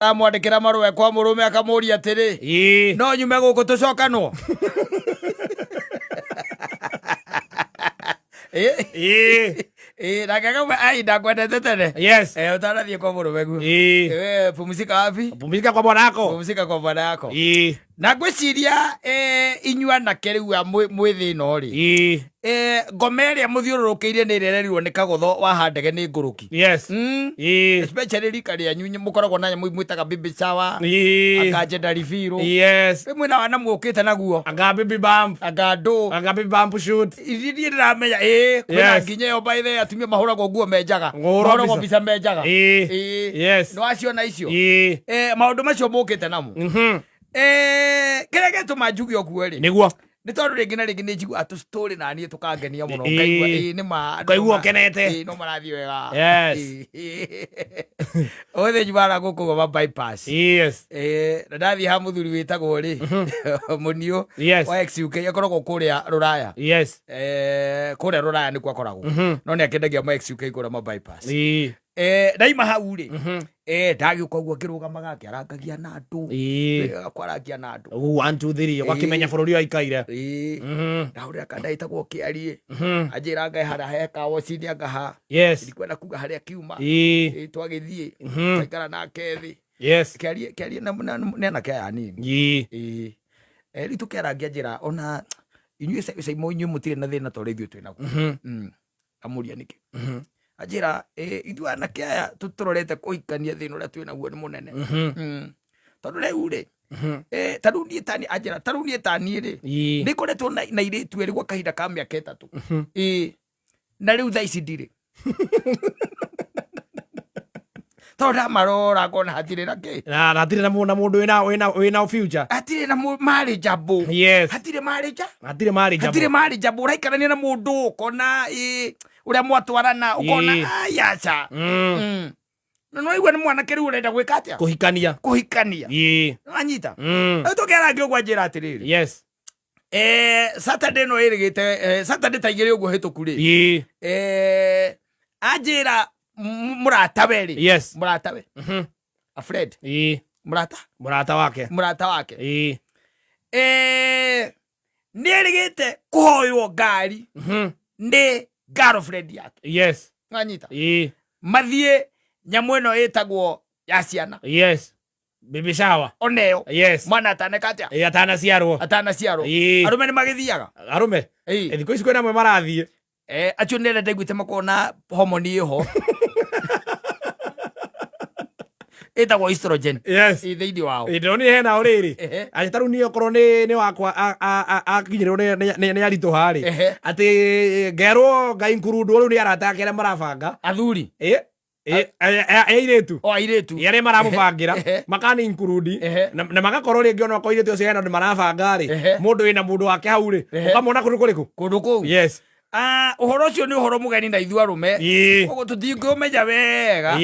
Aramwandĩkĩra marũa kwa mũrũme akamũria atĩrĩ, no nyume gũkũ tũcokanwo? Ĩ, nake akamwĩra, ai, ndakwendete tene. Eh, ũtanathiĩ kwa mũrũme guo. We, pumzika wapi? Pumzika kwa bwana yako. Pumzika kwa bwana yako. Na ngwĩciria inyuĩ anake rĩu a mwĩ thĩ ĩno rĩ, ngoma ĩrĩa mũthiũrũrũkĩirie nĩ ĩrĩa ĩrerirwo nĩ kagũtho wa ndege nĩ ngũrũki. Especially rika rĩanyu mũkoragwo na nyamũ mwĩtaga baby shower, anga gender reveal. Rĩmwe na wana mũkĩte naguo. Anga baby bump. Anga ndũ. Anga baby bump shoot. Ithuĩ niĩ ndĩramenya ĩĩ kwĩna nginya ĩyo by the way atumia mahũragwo nguo menjaga. Ngũhũrwo Mahũragwo mbica. mbica menjaga. Ĩĩ. Nĩ waciona icio? Eh, maũndũ macio mũkĩte namo. Kĩrĩa gĩtũma njuge ũguo rĩ, Nĩguo. Nĩ tondũ rĩngĩ na rĩngĩ nĩ njiguaga tũstory na niĩ tũkangenia mũno, ngaigua ĩĩ nĩ ma andũ Ũkaigua ũkenete. Ĩĩ, no marathiĩ wega. Ũthĩ nyumara gũkũ gwa bypass. Na ndathiĩ ha mũthuri wĩtagwo rĩ mũniũ wa XUK, akoragwo kũrĩa rũraya. Kũrĩa rũraya nĩkuo akoragwo, no nĩ akĩendagia ma XUK kũrĩa ma bypass. Ndaima hau rĩ, ndagĩũka ũguo ngĩrũgamaga ngĩarangagia na andũ. Kwarangia na andũ. One, two, three. Ũgakĩmenya bũrũri ũyũ aikaire. Ĩĩ. Ndahũrĩra kanda ĩtagwo kĩariĩ, anjĩra ngae harĩa he kawoci angaha. Ndikwenda kuga harĩa kiuma. Ĩĩ, twagĩthiĩ, twaikara nake thĩ. Kĩariĩ, kĩariĩ nĩ anake aya anini. Ĩĩ. Rĩu tũkĩarangia njĩra ona inyuĩ caimo inyuĩ mũtirĩ na thĩna ta ũrĩa ithuĩ twĩ naguo. Amũria nĩkĩ. Anjĩra, ithuĩ anake aya tũrorete kũhikania, thĩna ũrĩa twĩ naguo nĩ mũnene. Tondũ rĩu rĩ, ta rĩu niĩ tani anjĩra, ta rĩu niĩ taniĩ rĩ, nĩ ngoretwo na airĩtu erĩ gwa kahinda ka mĩaka 3. Ĩĩ. Na rĩu thaa ici ndirĩ. Tondũ ndamarora ngona hatirĩ na kĩ. Na hatirĩ na mũndũ wĩna future. Hatirĩ na marriageable. Hatirĩ marriage. Hatirĩ marriageable. Hatirĩ marriageable. Ũraikarania na mũndũ ũkona ĩ ũrĩa mwatwarana ũkona ai aca. Na no igua nĩ mwanake rĩu ũrenda gwĩka atĩa? Kũhikania. Kũhikania. Wanyita? Rĩu tũkĩarangia ũguo anjĩra atĩrĩrĩ. Saturday no ĩrĩgĩte, Saturday ta 2 ũguo hĩtũku rĩ. Anjĩra mũratawe rĩ. Mũratawe. A friend. Mũrata. Mũrata wake. Mũrata wake. Nĩ erĩgĩte kũhoywo ngari nĩ girlfriend yake. Wanyita? Mathiĩ nyamũ ĩno ĩtagwo ya ciana. Baby shower. Oneyo. Mwana ataneka atĩa? Atanaciarwo. Atanaciarwo. Arũme nĩ magĩthiaga? Arũme? Thikũ ici kwĩna amwe marathiĩ. Acio nĩ arĩa ndaiguĩte makoragwo na homoni ĩho ĩtagwo estrogen. Ĩ thĩinĩ wao. Ndĩronire hena o rĩrĩ. Atĩ ta rĩu niĩ okorwo nĩ wakwa akinyĩrĩrwo nĩ aritũha rĩ. Atĩ ngerwo Ngai nkurundu rĩu nĩ arata ake arĩa marabanga. Athuri. Airĩtu. O airĩtu. Arĩa maramũbangĩra, makani include, na magakorwo rĩngĩ ona okorwo airĩtu acio hena andũ marabanga rĩ, mũndũ wĩna mũndũ wake hau rĩ, ũkamona kũndũ kũrĩkũ? Kũndũ kũu. Ũhoro ũcio nĩ ũhoro mũgeni na ithuĩ arũme. Koguo tũtingĩũmenya wega.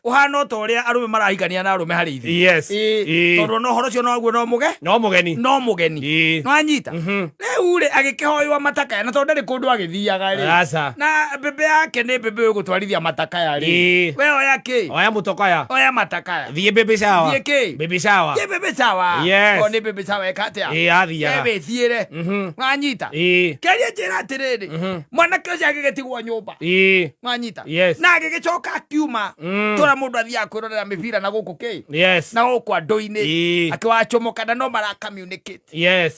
Ũhana o ta ũrĩa arũme marahikania na arũme harĩ ithuĩ. Tondũ ona ũhoro ũcio noguo no mũge? No mũgeni. No mũgeni. No anyita. Rĩu rĩ, agĩkĩhoywo matakaya, na tondũ ndarĩ kũndũ agĩthiaga rĩ. Aca. Na mbembe yake nĩ mbembe ĩgũtwarithia matakaya rĩ. We oya kĩ? Oya mũtokaya. Oya matakaya. Thiĩ baby shower. Thiĩ kĩ? Baby shower. Thiĩ baby shower. O nĩ baby shower ĩka atĩa? Athiaga. We wĩthiĩre. Wanyita? Kĩaria njĩra atĩrĩrĩ, mwanake ũcio agĩgĩtigwo nyũmba. Wanyita? Na agĩgĩcoka akiuma. Tũra mũndũ athiaga kwĩrorera mĩbira na gũkũ kĩ? Na gũkũ andũ-inĩ. Akĩwacomoka na no mara communicate.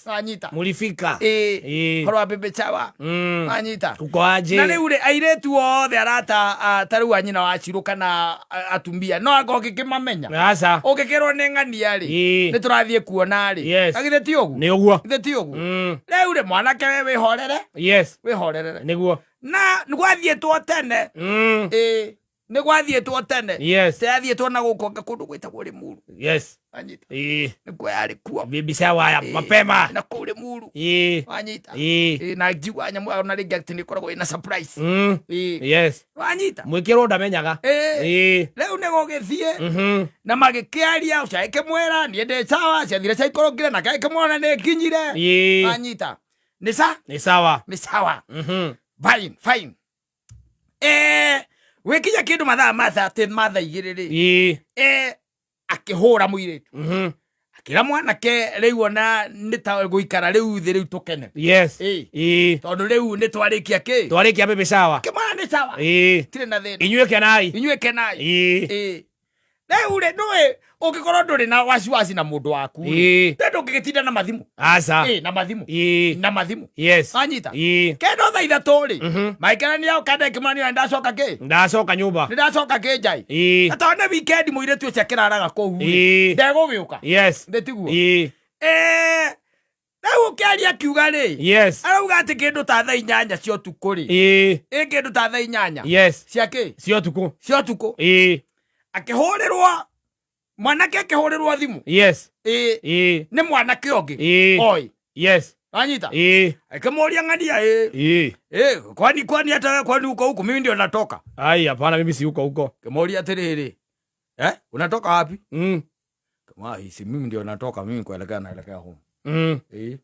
Wanyita? Mulifika. Ũhoro wa baby shower. Wanyita? Uko aje? Na rĩu rĩ, airĩtu othe arata, ta rĩu a nyina wa Cirũ kana atumia, no anga ũngĩkĩmamenya? Aca. Ũngĩkĩrwo nĩ ng'ania rĩ, nĩ tũrathiĩ kuona rĩ. Na githĩ ti ũguo? Nĩ ũguo. Githĩ ti ũguo? Rĩu rĩ, mwanake we wĩhorere. Wĩhorerere. Nĩguo. Na nĩ gwathiĩtwo tene. Nĩ gwathiĩtwo tene. Yathiĩtwo na gũkũ anga kũndũ gwĩtagwo Limuru. Wanyita? Nĩkuo yarĩ kuo. Baby shower ya mapema. Na kũu Limuru. Wanyita? Na njigua nyamũ ona rĩngĩ atĩ nĩ ĩkoragwo ĩna surprise. Wanyita? Mwĩkĩrwo ndamenyaga. Rĩu nĩ gũgĩthiĩ. Na magĩkĩaria, ũcio agĩkĩmwĩra niĩ ndĩ sawa, ciathire ciaikũrũkire, nake agĩkĩmwona nĩ nginyire. Wanyita? Nĩ sa? Nĩ sawa. Nĩ sawa. Fine, fine. Gwĩkinya kĩndũ mathaa ma thaa 2 rĩ. Akĩhũra mũirĩtu. Akĩra mwanake rĩu ona nĩ ta gũikara rĩu thĩ rĩu tũkene. Yes. Ĩĩ. Ĩĩ. Tondũ rĩu nĩ twarĩkia kĩ? Twarĩkia baby shower. Kĩmwana nĩ sawa. Ĩĩ. Tirĩ na thĩna. Inyuĩ kenai. Inyuĩ kenai. Ĩĩ. Ĩĩ. Rĩu rĩ ndũĩ ũngĩkorwo ndũrĩ na wasiwasi na mũndũ waku rĩ, Ĩĩ. rĩ ndũngĩgĩtinda na mathimũ. Aca. Ĩĩ, na mathimũ. Ĩĩ. Na mathimũ. Yes. Wanyita? Ĩĩ. Kendo thaa ithatũ rĩ, maikarania kenda kĩmwana nĩ ndacoka kĩ? Ndacoka nyũmba. Nĩ ndacoka kĩ njai? Ĩĩ. Na tondũ nĩ weekend mũirĩtu ũcio akĩraraga kũu rĩ, Ĩĩ. ndegũgĩũka. Yes. Nĩ tiguo? Ĩĩ. Rĩu ũkĩaria akiuga rĩ, Yes. arauga atĩ kĩndũ ta thaa 8 cia ũtukũ rĩ, Ĩĩ. ĩ kĩndũ ta thaa 8 Yes. cia kĩ? Cia ũtukũ. Cia ũtukũ. Ĩĩ. Akĩhũrĩrwo mwanake akĩhũrĩrwo thimũ. Yes. Ĩĩ. Ĩĩ. Nĩ mwanake ũngĩ. Ĩĩ. Oi. Yes. Wanyita? Ĩĩ. Akĩmũria ng'ania ĩ. Ĩĩ. Ĩ, kwani hata wewe kwani uko huko mimi ndio natoka. Ai, hapana mimi si huko huko. Akĩmũria atĩrĩrĩ. Eh, unatoka wapi? Kama si mimi ndio natoka mimi kuelekea naelekea home. Ĩĩ.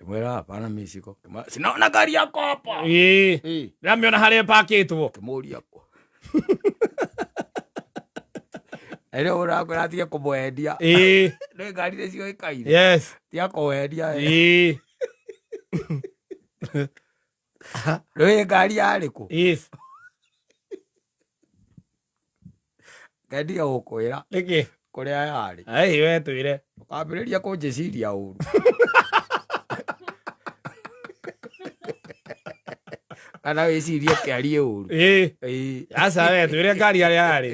Kĩmwĩra hapana mimi siko. Kĩmwĩra sinaona gari yako hapa. Ĩĩ. Ĩĩ. Ndĩramĩona harĩa ĩpakĩtwo. Kĩmũria kũ. Ĩrĩa ũrakwĩra atige kũmwendia. Ĩĩ. Nĩ ngari nĩ ciũĩkaine. Yes. Tiga kũwendia. Ĩĩ. Nĩ ngari yarĩ kũ? Yes. Ngendige gũkwĩra Nĩkĩ? kũrĩa yarĩ. Ai, we twĩre. Ũkambĩrĩria kũnjĩciria ũru. Kana wĩcirie kĩarie ũru. Ĩĩ. Ĩĩ. Aca we twĩre ngari harĩa yarĩ.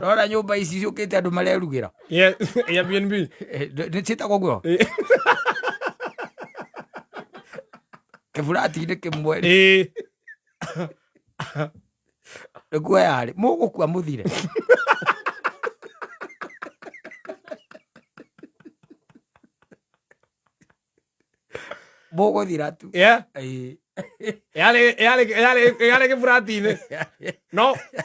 Rora nyũmba ici ciũkĩte andũ marerugĩra. Yes. Airbnb. Nĩ ciĩtagwo ũguo? Ĩĩ. Kĩburati-inĩ kĩmwe rĩ, Ĩĩ. nĩkuo yarĩ. Mũgũkua mũthire. Mũgũthira tu. Yeah. Ĩĩ. Yarĩ kĩburati-inĩ.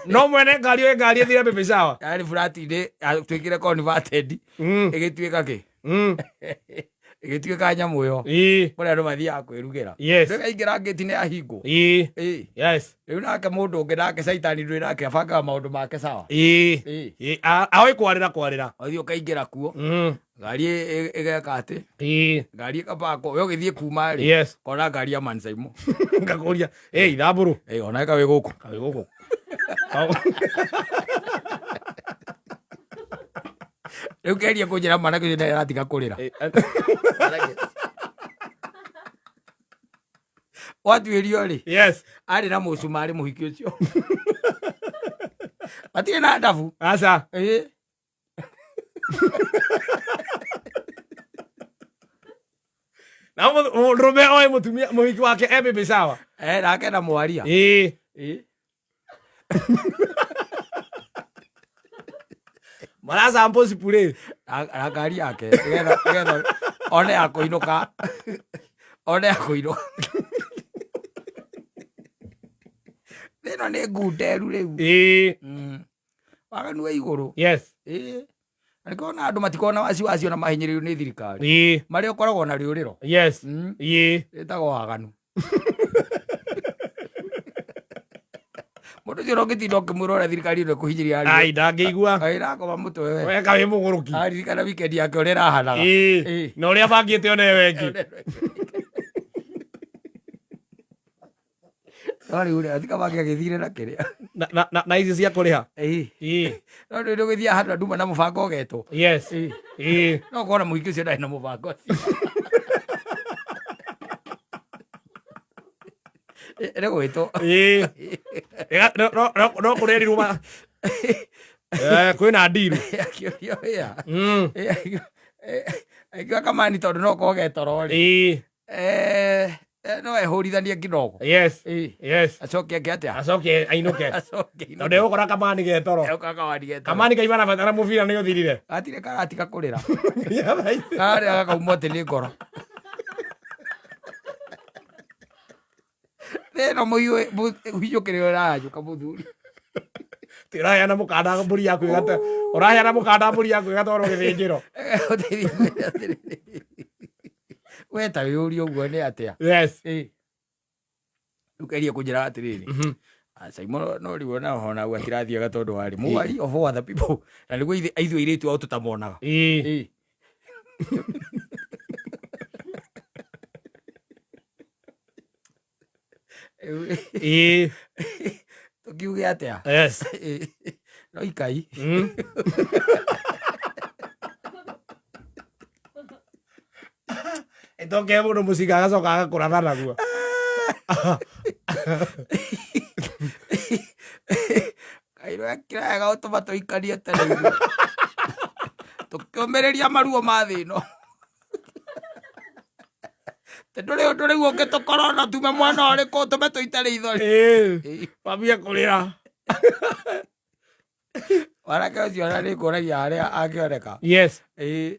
No mwene ngari oe ngari ĩthire baby shower. Yarĩ burati-inĩ yatuĩkire converted ĩgĩtuĩka kĩ? Ĩgĩtuĩka nyamũ ĩyo. Ĩĩ. Kũrĩa andũ mathiaga kwĩrugĩra. Yes. Ndũkaingĩra ngĩti nĩ yahingwo. Ĩĩ. Ĩĩ. Yes. Rĩu nake mũndũ ũngĩ nake caitani ndũrĩ nake abangaga maũndũ make sawa. Ĩĩ. Ĩĩ. Ĩĩ. Aoĩ kwarĩra kwarĩra. Ũthiĩ ũkaingĩra kuo. Ngari ĩgeka atĩ Ĩĩ. ngari ĩkabangwo we ũgĩthiĩ kuma rĩ Yes. kona ngari ya mansaimo. Ngakũria. Ĩ ithambũrũ. Ĩĩ ona ĩka wĩ gũkũ. Kaĩ gũkũ. Rĩu keria kũnjĩra mwanake ũcio nĩ aratiga kũrĩra. Watuĩrio rĩ Yes. arĩ na mũcumarĩ mũhiki ũcio. Matirĩ na ndabu. Aca. Ĩĩ. Na mũndũrũme oĩ mũtumia mũhiki wake e baby shower. Eh, nake na mwaria. Ĩĩ. Ĩĩ. Marasample spray. Na ngari yake nĩgetha one ya kũinũka. One ya kũinũka. Ĩno nĩ ngunderu rĩu. Ĩĩ. Waganu wa igũrũ. Yes. Ĩĩ. Na nĩkĩo ona andũ matikoragwo na wasiwasi ona mahinyĩrĩirio nĩ thirikari. Ĩĩ. Marĩa ũkoragwo na rĩũrĩro. Yes. Ĩĩ. Ĩtagwo waganu. Mũndũ ũcio ũngĩtinda ũkĩmwĩra ũrĩa thirikari ĩno ĩkũhinyĩrĩria Ai ndangĩigua. Ĩrakoma mũtwe we. We kaĩ mũgũrũki. Aririkana weekend yake ũrĩa ĩrahanaga. Ĩĩ. Ĩĩ. Na ũrĩa bangĩte ona ĩyo ĩngĩ. No rĩu rĩ, atika bangĩ agĩthire na kĩrĩa. Na ici cia kũrĩha. Ĩĩ. Ĩĩ. No rĩu ũgĩthiaga handũ andũ na mũbango ũgetwo. Yes. Ĩĩ. No ũkona mũhiki ũcio ndarĩ na mũbango ũcio. Nĩ gwĩtwo. Ĩĩ. No kũrerirwo ma. Kwĩna ndiru. Akĩũrio wĩa. Akiuga kamani tondũ no koge toro rĩ. Ĩĩ. No ehũrithanie kidogo. Yes. Ĩĩ. Yes. Acoke eke atĩa? Acoke ainũke. Acoke Tondũ egũkora kamani ge toro. Egũkora kamani ge toro. Kamani kaima na bata na mũbira nĩ ũthirire. Gatirĩ karatiga kũrĩra. Karĩa gakaumwo atĩ nĩ ngoro. Ĩno mũhiũkĩrĩro ĩrahanyũka mũthuri. Ti ũraheana mũkanda mbũri yaku ĩgate. Ũraheana mũkanda mbũri yaku ĩgatwarwo gĩthĩnjĩro. We ta wĩyũrie ũguo nĩ atĩa? Yes. Ĩĩ. Rĩu keria kũnjĩra atĩrĩrĩ. Simon no rĩu ona ona guo atirathiaga tondũ warĩ mũwari of all other people na nĩguo ithuĩ airĩtu ao tũtamonaga. Ĩĩ. Ĩĩ. Ĩĩ. Tũkiuge atĩa? Yes. Ĩĩ. No ikai. Itoke mũndũ mũcinga agacoka agakũratha naguo. Kairũ ekĩraga gũtũma tũikanie tene ithuĩ. Tũkĩũmĩrĩria maruo ma thĩ ĩno. Tĩ ndũrĩ ũndũ rĩu ũngĩtũkora ona tume mwena ũrĩkũ ũtũme tũite rĩithori. Ĩĩ. Wambie kũrĩra. Mwanake ũcio ona nĩngũragia harĩa angĩoneka. Yes. Ĩĩ.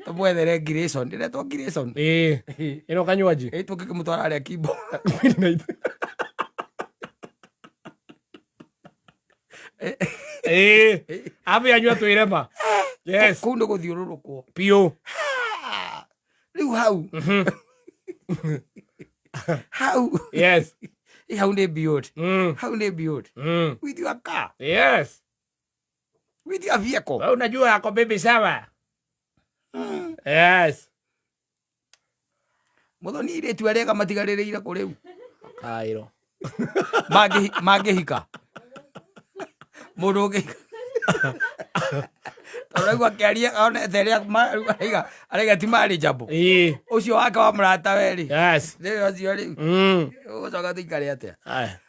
Tũmwethere Grayson. Ndĩretwo Grayson. Ĩĩ. Ĩno kanywaji. Ĩĩ tũngĩkĩmũtwara harĩa Kimbo. Midnight. Ĩĩ. Ambe anyua twĩre ma. Yes. Kũu nĩ gũthiũrũrũkwo. Piũ. Rĩu hau. Hau. Yes. Ĩ hau nĩ beyond. Hau nĩ beyond. With your car. Yes. With your vehicle. Wewe unajua yako baby sawa. Yes. Mũthoni airĩtu arĩa matigarĩrĩire kũ rĩu? Kairo. Mangĩhika. Mũndũ ũngĩhika. Tondũ rĩu akĩaria onete ĩrĩa araiga araiga ti marriageable. Ĩĩ. Ũcio wake wa mũrata we rĩ. Yes. Rĩu ũcio rĩu. Ũgũcoka tũikare atĩa? Aya.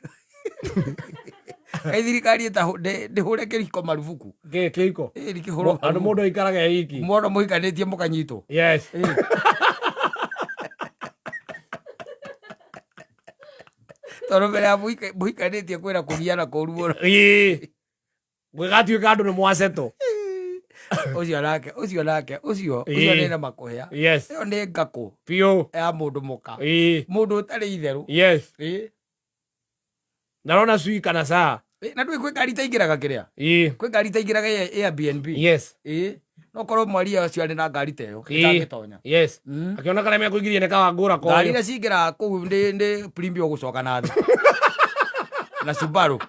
Kaĩ thirikari ndĩhũre kĩhiko marubuku. Kĩ kĩhiko? Ĩĩ kĩhũrwo. Andũ mũndũ aikaraga e iki. Mwana mũhikanĩtie mũkanyitwo. Yes. Tondũ mbere ya mũhikanĩtie kwĩna kũgiana kũru mũno. Ĩĩ. Gwĩgatuĩka andũ nĩ mwaceto. Ũcio nake, ũcio nake, ũcio, ũcio Ĩĩ. nĩ na makũhĩa. Yes. Ĩyo nĩ ngakũ Piũ. ya mũndũ mũka. Ĩĩ. Mũndũ ũtarĩ itherũ. Yes. Ĩĩ. Narona cui kana saa. Ĩĩ, na ndũĩ kwĩ ngari itaingĩraga kĩrĩa? Ĩĩ. Kwĩ ngari itaingĩraga Airbnb. Yes. Ĩĩ. No korwo mwaria ũcio arĩ na ngari ta ĩyo, Ĩĩ. ĩtangĩtonya. Yes. Akĩona karĩa mekũingĩria nĩ kawangũra Ngari koyo. iria cingĩraga kũu nĩ Premio gũcoka na thĩ. Na Subaru.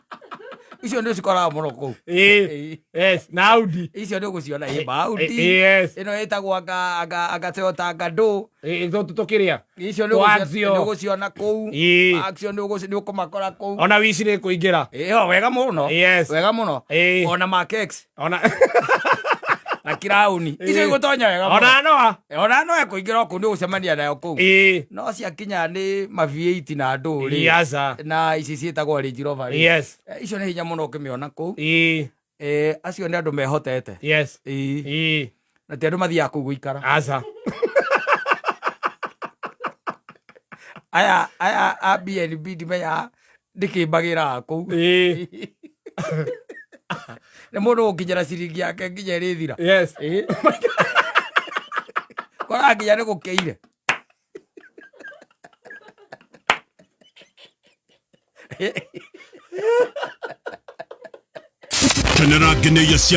Icio nĩ cikoraga mũno kũu. Ĩĩ. Ĩĩ. Yes. Na Audi. Icio nĩ ũgũciona ĩ Audi. Yes. Ĩno ĩtagwo anga Toyota anga ndũ. Ĩĩ tũkĩrĩa. Icio nĩ Twa Axio. nĩ ũgũciona kũu. Ĩĩ. Axio nĩ ũkũmakora kũu. Ona wici nĩ kũingĩra. Ĩĩ wega mũno. Yes. Wega mũno. Ĩĩ. Ona Mark X Ona na Crown. Icio igũtonya wega mũno. Ona Noa. Ona no ekũingĩra kũu nĩ ũgũcemania nayo kũu. Ĩĩ. No ciakinya nĩ ma V8 na ndũ rĩ. Yes. Na ici ciĩtagwo Range Rover rĩ. Yes. Icio nĩ hinya mũno ũkĩmĩona kũu. Ĩĩ. Acio nĩ andũ mehotete. Yes. Ĩĩ. Ĩĩ. Na ti andũ mathiaga kũu gũikara. Aca. Aya aya a BNB ndimenyaga nĩkĩ magĩraga kũu. Ĩĩ. Nĩ mũndũ gũkinyĩra ciringi yake nginya ĩrĩthira. Yes. Ĩĩ. Koraga nginya nĩ gũkĩire. Kenera ngeneia cia